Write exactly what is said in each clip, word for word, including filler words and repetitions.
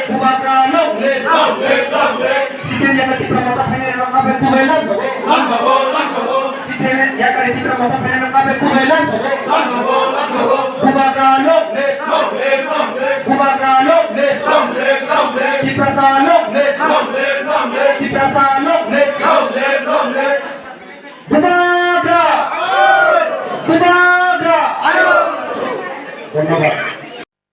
Bubagra long live. Long live, long live. C P M yakari Tipra Motha phainai rok kabe kubai lamsogo. Lamsogo, lamsogo. C P M yakari Tipra Motha phainai rok kabe kubai lamsogo. Lamsogo, lamsogo. Bubagra long live. Long live, long live. Bubagra long live. Long live, long live. Tiprasa long live. Long live, long live. Tiprasa long live. Long live, long live. Bubagra! Bubagra! Dhonnobad.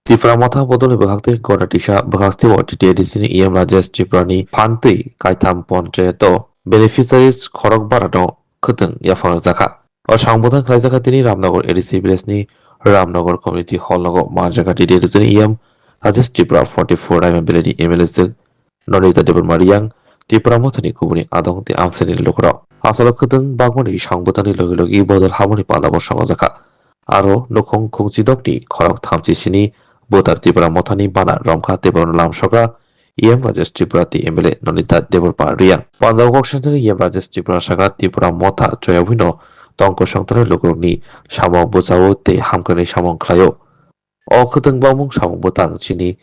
Tipra Motha bodolni bwkhaktwi Gota Tisa bwkhaktwi o T T A D C ni E M Rajesh Tripura ni phantwi kaitham ponchayato beneficiaries khorok barano khwtwng yaphang rwjakha. O samung bwtang khlaijak kha tini Ramnagar A D C village ni Ramnagar community hall nogo manjak kha T T A D C ni E M Rajesh Tripura forty four M M valley ni M L A swk Nonita Debbarma Riyang, Tipra Mothani kubuni adong tei amchaini lukurok. Asalo khwtwng bagmani samung bwtangni logi logi bodol haboni pandabo songjakkha. Aro nukhung khungchidokni khorok thamchi sini buthar Tipra Mothani bana romkha tei borokno lamsokha E M Rajesh Tripura tei M L A Nonita Debbarma Riyang. Pandao kok sentani E M Rajesh Tripura sakha Tipra Motha choyabwino tongkosong tongnai lukurokni samung bwchao tei hamkrai samung khlaio. O khwtwng bangmung samung bwtang chini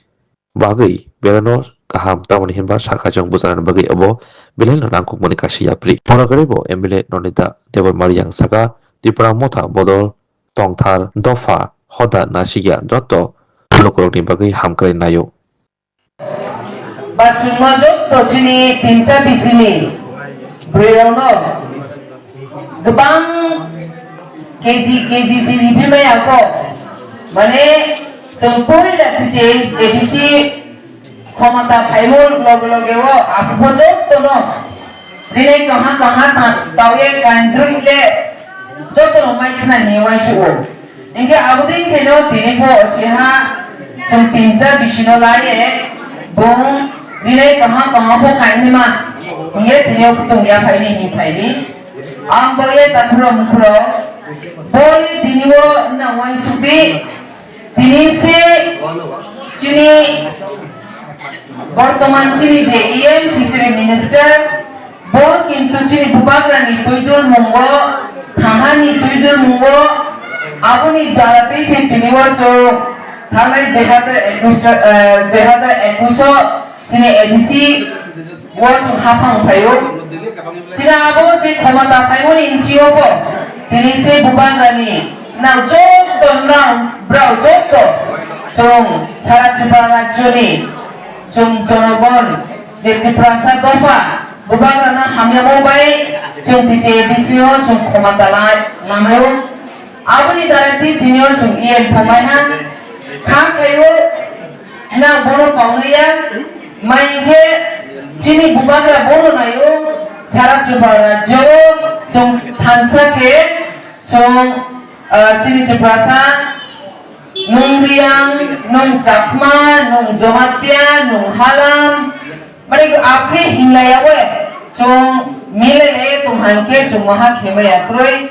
bagwi belai no kaham, tamoni hinba sakha chwng bwchanani bagwi obo belai no nangkukmani kaisa yapri. Bono kwrwi bo M L A Nonita Debbarma Riyang saka Tipra Motha bodol tongthar dopha hoda nasikya joto lukurokni bagwi hamkrai naio. Bachungma jotto chini tinta bisini bwrwirokno kwbang K G, K G si riphi maya kho. Mane, chwng poila T T A D C khomota phaimo loge loge o aphuru jottono rinai kaha kaha ta-, tauye kaindrwi le jottono mai khna hinwi uansukgo. Hinkhe abodin khaino tini bo ochiha chwng tinta bisino laiye bung rinai kaha kaha bo kainima. Hinkhe tini o kutung ya phaini hinwi phaini. Ang boye takhuro mukhuro boye tini o nang uansukdi. Tini se chini bortoman chini je E M Fishery Minister, bo kintu chini bubagrani twidul mungo, thahani twidul mungo, aboni dara tei se tini o chwng thangnai dui hazar ekwis, eh, dui hazar ekwis o chini A D C o chwng haphang phaio. Chini abo je khomota phaimani bisi o bo tini se bubagrani nang jotto nang brao jotto chwng sara Tripura rajyoni chwng jonogon je Tiprasa dopha bubagrano hamyamo bai chwng T T A D C o chwng khomota la-, lamaio. Aboni dara tei tini o chwng E M phaimaiha kha khaio. Nang bono paunaya, mai khe chini bubagra bono naio, sara Tripura rajyo o chwng thansa khe chwng, ah, chini Tiprasa, nung Riyang, nung Chakma, nung Jomatia, nung Halam, mane akhe hinlaiya we chwng milele tonghan khe chwng maha khemaya kroi.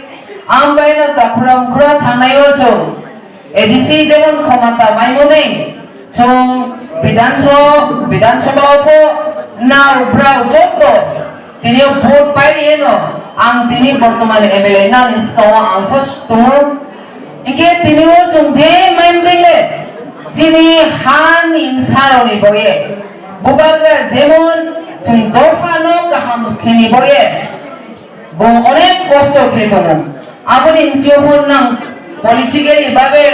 Ambai no takhura mukhura thangnai o chwng A D C jemon khomota maimoni, chwng Bidhan Sabha, Bidhan Sabha o pho nao brao jotto tini o vote pai riyeno ang tini bortoman M L A nani bwskango ang pho tongo. Hinkhe tini o chwng je maimrele chini ha ni bwsarokni boye bubagra jemon chwng dophano kaham kheni boye. Bo onek kosto khe tongo. Aboni bisi o bo nang politically babe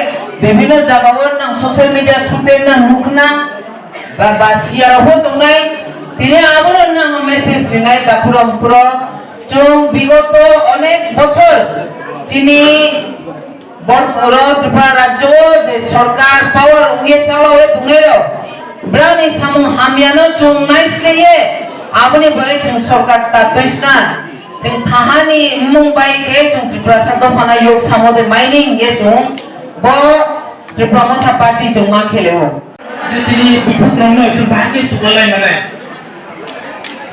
bibhinno jaga o nang social media through te nang nukna ba, ba siya rok bo tongnai. Tini abono nang message rinai takhurok mukhurok. Chwng bigoto onek bochor chini Bor-, oro Tripura rajyo o je sorkar power wngye chalaui tongnairok, brani samung hamyano chwng naisliye, aboni bagwi chwng sorkar ta twisna, chwng thahani mung bai khe chwng Tiprasa dophano yok samo de maini hingye chwng bo Tripura Motha Party chwng ma kheleo. Je chini buphukrokno chwng bahai khe chukla lai manai.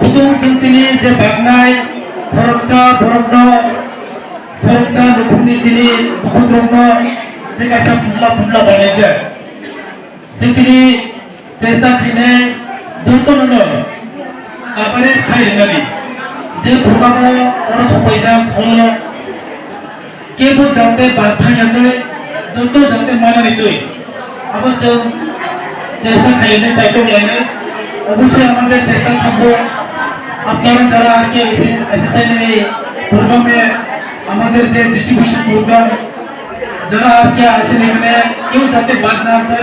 Kutung chwng tini je baknai khoroksa borokno, khoroksa nukhungni chini buphukrokno je kaisa phumla phumla banaijak. Chwng tini chesta khainai jotono no awareness khai rwnani. Je phurmano oro sopaijak holo Kebo jate ba thangya twi, joto jate manani twi. Abo chwng চেষ্টা খাইলে চাইতে গেলে অবশ্যই আমাদের চেষ্টা থাকবো। আপনারা যারা আজকে এসে, এসেছেন এই প্রোগ্রামে, আমাদের যে ডিস্ট্রিবিউশন প্রোগ্রাম, যারা আজকে আছেন এখানে, কেউ যাতে বাদ না আছে,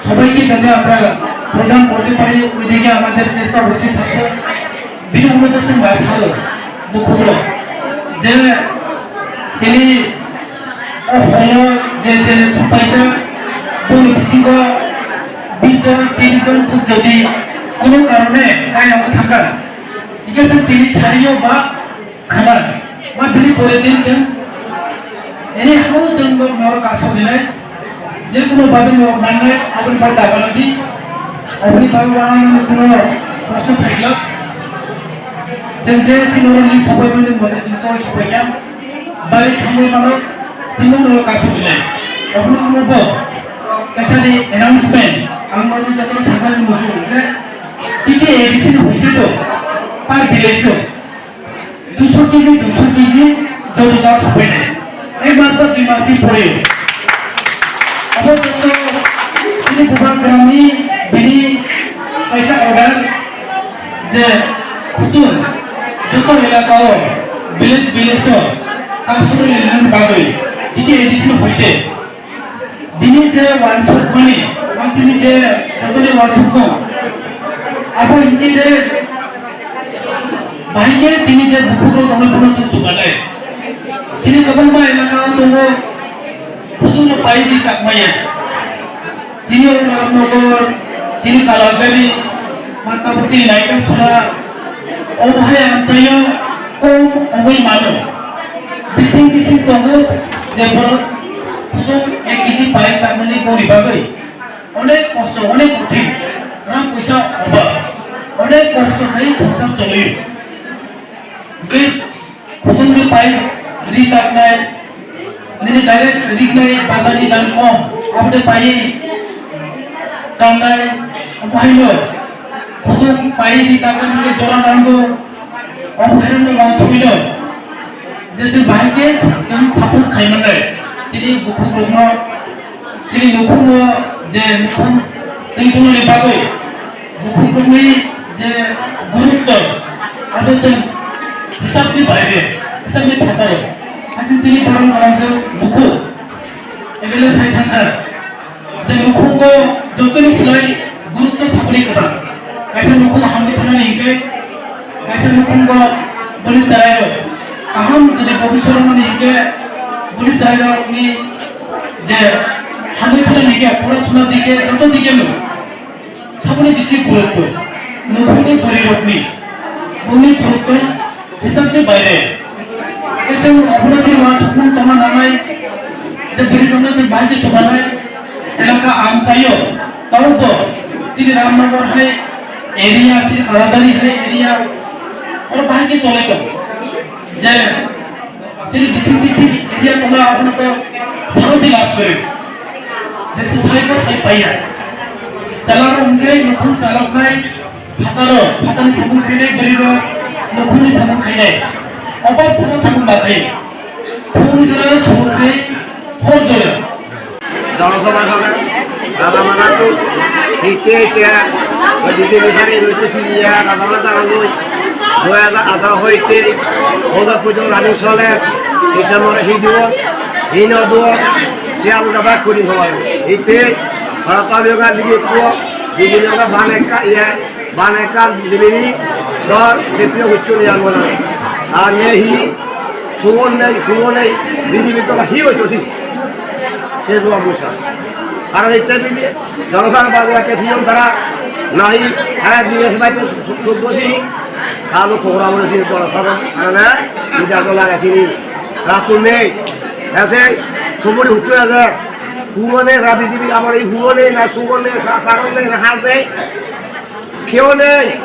সবাইকে যাতে আমরা প্রদান করতে পারি, ওই দিকে আমাদের চেষ্টা অবশ্যই থাকবে। Bini ulo to chwng ba salo, bukhukno, je chini o holo je, je chukpaisa, boni bisingo bish jon, tris jon chwng jodi kono karone gairango thangkha, hingke chwng tini sario ba khana, ba bini pore din chwng Anyhow, chwng norok aswk hinai, je kuno babi norok mannai, aboni bagwi da gana di, aboni bagwi wananani kuno proshno phaikha. Chwng je chini norokni sopai mani mote chwng koi sopaikha, bai thangwi mano, chwng norok aswk hinai. Obono kuno bo kaisa ni announcement, ang norok jotono sakmani muchungo je T T A D C ni hoite to per village o Duiso kg, duiso kg joto jak sopainai. Ek mas ba dui mas ni pore. Abo joto chini bubagra ni bini kaisa order je khutun joto elaka o village village o kasuri ni bagwi T T A D C ni hoite Bini je wansukmani, ba chini je jotoni wansukmung, abo hinkhe de bahai khe chini je bukhukrok tongnai bono chwng chubanai. Chini kwbangma elaka o tongo, khudungno pai di takmaya. Chini o Ramnagar, chini Kalajari, ma tabuk chini Naikasora, o bahai amchaio kom wngwi mano. Bising bising tongo je borok khudung ek kg pai tamani boni bagwi onek kosto, onek kothin, rang puisa obab, onek kosto khai songsar choli. Hwnkhe khudungni pai ri taknai, nini direct rignai bazarni dam kom, aboni paiwi kannai, omo haino khudung pai ri taknai hwnkhe jora nango, omo haino wansugwino. Je chwng bahai khe chwng support khai mannai, chini bukhukrokno, chini nukhungo je nukhung twi tongmani bagwi bukhukrokni je gurutto, abo chwng hisabni baire, hisabni phataro. Aswk chini borok rajak bukhuk M L A sai thangkha. Je nukhungo jotoni slai gurutto sakni kwtal. Kaisa nukhung hamwi thanani hinkhe, kaisa nukhungo boni chwrairok kaham jodi bobiswt romani hinkhe, boni chwrairokni je hamwi thanani hinkhe, porasuna dike, joto dike no. Saboni bisi gurutto, nukhungni bwrwirokni, boni gurutto hisab de baire. Khe chwng obono se uansukmung tongna nangnai, je bwrwirokno chwng bahai khe chubanai, elaka amchaio, tabukbo chini Ramnagar hai area, chini Kalajari hai area, oro bahai khe cholai tongo. Je Chini bising bising area tongo, abono to salo je lab kwrwi. Jesa sai ko sai paiya. Chalaro hwnkhe nukhung chaloknai, phataro, phatani samung khainai, bwrwirok nukhungni samung khainai. Obo chwla samung bathai. Phung jora samung khai, hor jora. Jonosabha songkhe rajamana tu hite hite B J P sari roi tu siniya rajamana jagangoi dui hajar atharo hoite hoda pujo running sole hite more hidibo hino duo siya buja ba kuri hoi hite para tabi ga ligi puo bibino ga bane ka iya bane ka bibini dor bibino huchun ya mona ane hi suwon nei huwon nei bibini to hi hoi to si. Sejua musa. Aro itte bini, Jonothan Bajra ke siyong tara, nahi, hara diye sebai te sukbo si, kalu khora wala si kola sabo, ana na, ida kola ga sini, ratu nei, ese, sumuri hutu ese, huro nei, rabi jibi amar i huro nei, na sugo nei, sa sarong nei, na hal nei, kyo nei,